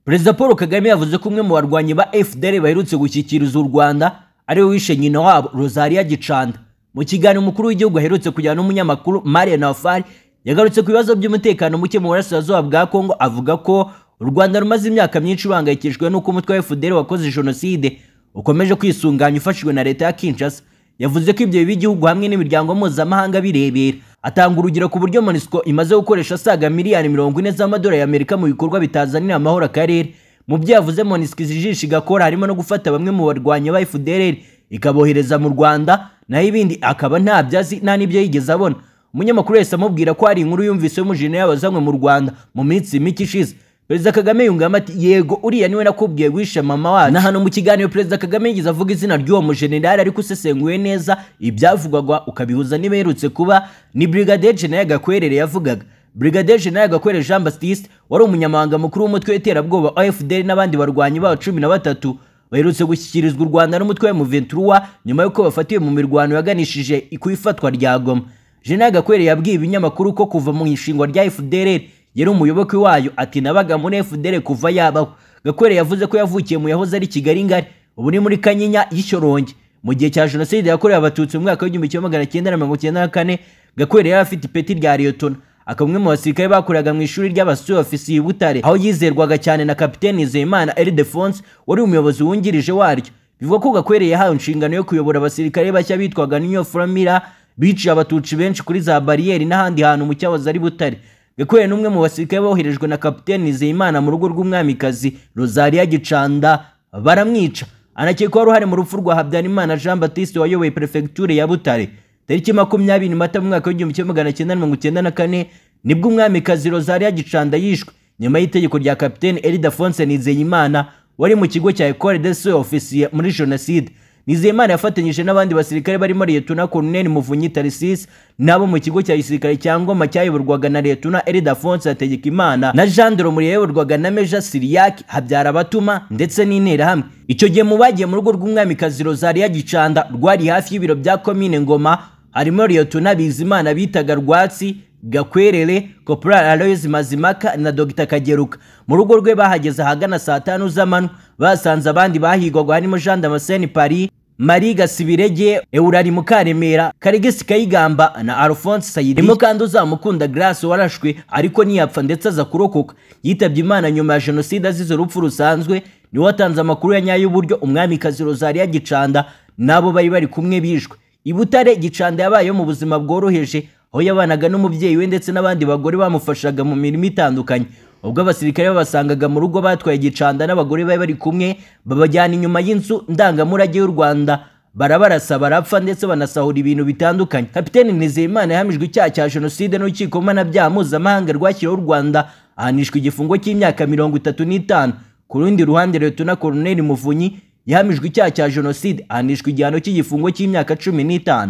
Perezida Paul Kagame yavuze ko umwe mu barwanyi ba FDLR baherutse gushyikiriza u Rwanda ari we wishe nyina wabo Rosalia Gicanda. Mu kiganiro umukuru w'igihugu aherutse kujyana n'umunyamakuru Marian Nafari, yagarutse ku bibazo by'umutekano muke mu burasirazuba bwa Kongo, avuga ko u Rwanda rumaze imyaka myinshi ruhangayikishijwe n'uko umutwe wa FDLR wakoze jenoside ukomeje kwisunganya ufashijwe na leta ya Kinshasa. Yavuze ko ibyo biba igihugu hamwe n'imiryango mpuzamahanga birebera. Atanga urugero ku buryo MONUSCO imaze gukoresha asaga miliyari 40 z'amadolari y'Amerika mu bikorwa bitazanira amahoro akarere. Mu byo yavuze MONUSCO izijisha igakora harimo no gufata bamwe mu barwanyi ba FDLR ikabohereza mu Rwanda, naho ibindi akaba ntabyo azi, nta n'ibyo yigeze abona. Umunyamakuru wese amubwira ko hari inkuru yumvise y'umujenerali wazanywe mu Rwanda mu minsi mike ishize. Perezida Kagame yungamo ati: "Yego, uriya niwe nakubwiye wishe mama wacu." Na hano mu kiganiro Perezida Kagame yigeze avuga izina ry'uwo mujenerali, ariko usesenguye neza ibyavugwaga ukabihuza n'ibiherutse kuba, ni Brigadier General Gakwerere yavugaga. Brigadier General Gakwerere Jean Baptiste wari umunyamabanga mukuru w'umutwe w'iterabwoba wa FDLR n'abandi barwanyi bawo 13 baherutse gushyikirizwa u Rwanda n'umutwe wa M23 nyuma y'uko bafatiwe mu mirwano yaganishije ku ifatwa rya Goma. General Gakwerere yabwiye ibinyamakuru ko kuva mu ishingwa rya FDLR yari umuyoboke wayo, ati: "Nabaga muri FDLR kuva yabaho." Gakwerere yavuze ko yavukiye mu yahoze ari Kigali Ngari, ubu ni muri Kanyinya y'Ishyorongi. Mu gihe cya jenoside yakorewe Abatutsi mu mwaka w'1994, Gakwerere yari afite ipeti rya liyetona, akaba umwe mu basirikare bakoreraga mu ishuri ry'abasuofisiye i Butare, aho yizerwaga cyane na Kapiteni Nizeyimana Ildephonse wari umuyobozi wungirije waryo. Bivugwa ko Gakwerere yahawe inshingano yo kuyobora abasirikare bashya bitwaga Niyo Flamira, biciye Abatutsi benshi kuri za bariyeri n'ahandi hantu mu cyahoze ari Butare. Gakwerere ni umwe mu basirikare boherejwe na Kapiteni Nizeyimana mu rugo rw'umwamikazi Rosalia Gicanda baramwica. Anakekwaho uruhare mu rupfu rwa Habyarimana Jean Baptiste wayoboye perefegitura ya Butare. Tariki 20 Mata mu mwaka w'1994 nibwo umwamikazi Rosalia Gicanda yishwe nyuma y'itegeko rya Kapiteni Ildephonse Nizeyimana wari mu kigo cya Ecole des Sous-Officiers muri jenoside. Nizeyimana yafatanyije n'abandi basirikare barimo Liyetona Colonel Muvunyi Tharcisse n'abo mu kigo cya gisirikare cya Ngoma cyayoborwaga na Liyetona Ildephonse Hategekimana na Gendarmerie yayoborwaga na Meja Siriaki Habyarabatuma ndetse n'Interahamwe. Icyo gihe mu bagiye mu rugo rw'umwamikazi Rosalia Gicanda rwari hafi y'ibiro bya komine Ngoma harimo Liyetona Bizimana bitaga Rwatsi, Gakwerere, Corporal Aloys Mazimaka na Dr Kageruka. Mu rugo rwe bahageze ahagana saa 5 z'amanywa, basanze abandi bahigwaga harimo Jean Damascene Paris, Marie Gasibirege, Eurari Mukaremera, Karegesi Kayigamba na Alphonse Sayidi. Harimo kandi Uzamukunda Grace warashwe ariko ntiyapfa ndetse aza kurokoka. Yitabye Imana nyuma ya jenoside azize urupfu rusanzwe. Niwe watanze amakuru ya nyayo y'uburyo umwamikazi Rosalia Gicanda n'abo bari bari kumwe bishwe. I Butare Gicanda yabayeho mu buzima bworoheje, aho yabanaga n'umubyeyi we ndetse n'abandi bagore bamufashaga mu mirimo itandukanye. Ubwo abasirikare babasangaga mu rugo, batwaye Gicanda n'abagore bari bari kumwe babajyana inyuma y'inzu ndangamurage y'u Rwanda, barabarasa barapfa ndetse banasahura ibintu bitandukanye. Kapiteni Nizeyimana yahamijwe icyaha cya jenoside n'urukiko mpanabyaha mpuzamahanga rwashyiriweho u Rwanda, ahanishwa igifungo cy'imyaka 35. Ku rundi ruhande, Liyetona Colonel Muvunyi yahamijwe icyaha cya jenoside, ahanishwa igihano cy'igifungo cy'imyaka 15.